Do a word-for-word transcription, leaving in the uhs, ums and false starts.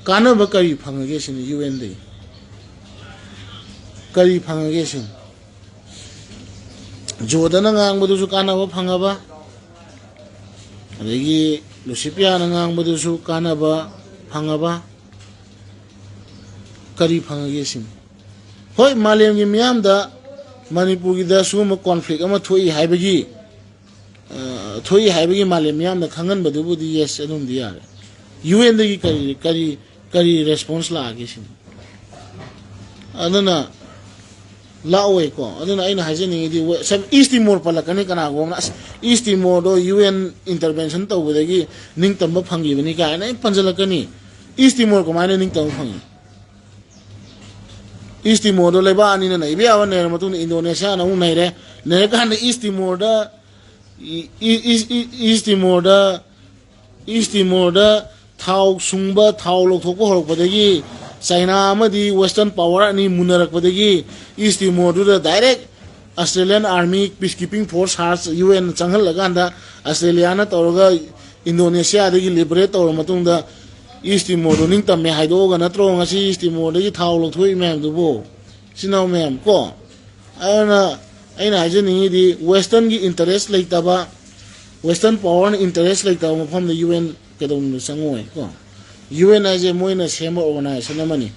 ꯀꯥꯟꯅꯕ ꯀꯔꯤ ꯐꯪꯉꯒꯦ ꯁꯤꯅꯤ UN ꯗꯒꯤ? ꯀꯔꯤ ꯐꯪꯉꯒꯦ ꯁꯤꯅꯤ? ꯖꯣꯗꯅ ꯉꯥꯡꯕꯗꯨꯁꯨ ꯀꯥꯟꯅꯕ ꯐꯪꯉꯕ, ꯑꯗꯒꯤ ꯂꯨꯁꯤꯄꯤꯌꯥꯅ ꯉꯥꯡꯕꯗꯨꯁꯨ ꯀꯥꯟꯅꯕ ꯐꯪꯉꯕ, ꯀꯔꯤ ꯐꯪꯉꯒꯦ ꯁꯤꯅꯤ? ꯍꯣꯏ, ꯃꯥꯂꯦꯝꯒꯤ ꯃꯤꯌꯥꯝꯗ ꯃꯅꯤꯄꯨꯔꯒꯤꯗ ꯁꯤꯒꯨꯝꯕ conflict ꯑꯃ ꯊꯣꯛꯏ ꯍꯥꯏꯕꯒꯤ, ꯑ, ꯊꯣꯛꯏ ꯍꯥꯏꯕꯒꯤ ꯃꯥꯂꯦꯝ ꯃꯤꯌꯥꯝꯗ ꯈꯪꯍꯟꯕꯗꯨꯕꯨꯗꯤ yes, ꯑꯗꯨꯝꯗꯤ ꯌꯥꯔꯦ꯫ UN ꯗꯒꯤ ꯀꯔꯤ, ꯀꯔꯤ, ꯀꯔꯤ response ꯂꯥꯛꯑꯒꯦ ꯁꯤꯅꯤ? ꯑꯗꯨꯅ ꯂꯥꯛꯑꯣꯏꯀꯣ꯫ ꯑꯗꯨꯅ ꯑꯩꯅ ꯍꯥꯏꯖꯅꯤꯡꯉꯤꯗꯤ, ꯋꯦ-, ꯁꯝ-, ꯏꯁ ꯇꯤꯃꯣꯔ ꯄꯜꯂꯛꯀꯅꯤ ꯀꯅꯥꯒꯨꯝꯕ ꯑꯃꯅ, "ꯑꯁ, ꯏꯁ ꯇꯤꯃꯣꯔꯗꯣ UN intervention ꯇꯧꯕꯗꯒꯤ ꯅꯤꯡꯇꯝꯕ ꯐꯪꯈꯤꯕꯅꯤ" ꯀꯥꯏꯅ ꯑꯩ ꯄꯟꯁꯤꯜꯂꯛꯀꯅꯤ꯫ ꯏꯁ ꯇꯤꯃꯣꯔ ꯀꯃꯥꯏꯅ ꯅꯤꯡꯇꯝꯕ ꯐꯪꯉꯤ? ꯏꯁ ꯇꯤꯃꯣꯔꯗꯣ ꯂꯩꯕꯥꯛ ꯑꯅꯤꯅ ꯅꯩꯕ ꯌꯥꯕ ꯅꯩꯔ ꯃꯇꯨꯡꯗ ꯏꯟꯗꯣꯅꯦꯁꯤꯌꯥꯅ ꯑꯃꯨꯛ ꯅꯩꯔꯦ꯫ ꯅꯩꯔꯀꯥꯟꯗ ꯏꯁ ꯇꯤꯃꯣꯔꯗ, ꯏ-, ꯏ-, ꯏꯁ, ꯏ-, ꯏꯁ ꯇꯤꯃꯣꯔꯗ, ꯏꯁ ꯇꯤꯃꯣꯔꯗ ꯊꯥꯎ ꯁꯨꯡꯕ, ꯊꯥꯎ ꯂꯧꯊꯣꯛꯄ ꯍꯧꯔꯛꯄꯗꯒꯤ, ꯆꯥꯏꯅꯥ ꯑꯃꯗꯤ Western power ꯑꯅꯤ ꯃꯨꯟꯅꯔꯛꯄꯗꯒꯤ, ꯏꯁ ꯇꯤꯃꯣꯔꯗꯨꯗ direct Australian Army peacekeeping force hearts UN ꯆꯪꯍꯜꯂꯀꯥꯟꯗ, ꯑꯁꯇ꯭ꯔꯦꯂꯤꯌꯥꯅ ꯇꯧꯔꯒ ꯏꯟꯗꯣꯅꯦꯁꯤꯌꯥꯗꯒꯤ liberate ꯇꯧꯔ ꯃꯇꯨꯡꯗ, ꯏꯁ ꯇꯤꯃꯣꯔꯗꯣ ꯅꯤꯡꯇꯝꯃꯦ ꯍꯥꯏꯗꯣꯛꯑꯒ ꯅꯠꯇ꯭ꯔꯣ ꯉꯁꯤ ꯏꯁ ꯇꯤꯃꯣꯔꯗꯒꯤ ꯊꯥꯎ ꯂꯧꯊꯣꯛꯏ ꯃꯌꯥꯝꯗꯨꯕꯨ? ꯏꯆꯤꯟ ꯏꯅꯥꯎ ꯃꯌꯥꯝ ꯀꯣ꯫ ꯑꯗꯨꯅ ꯑꯩꯅ ꯍꯥꯏꯖꯅꯤꯡꯉꯤꯗꯤ, Westernꯒꯤ interest ꯂꯩꯇꯕ, Western powerꯅ interest ꯂꯩꯇꯕ ꯃꯐꯝꯗ UN ꯀꯩꯗꯧꯅꯨꯡꯗ ꯆꯪꯉꯣꯏ ꯀꯣ꯫ UN ꯍꯥꯏꯁꯦ ꯃꯣꯏꯅ ꯁꯦꯝꯕ organization ꯑꯃꯅꯤ꯫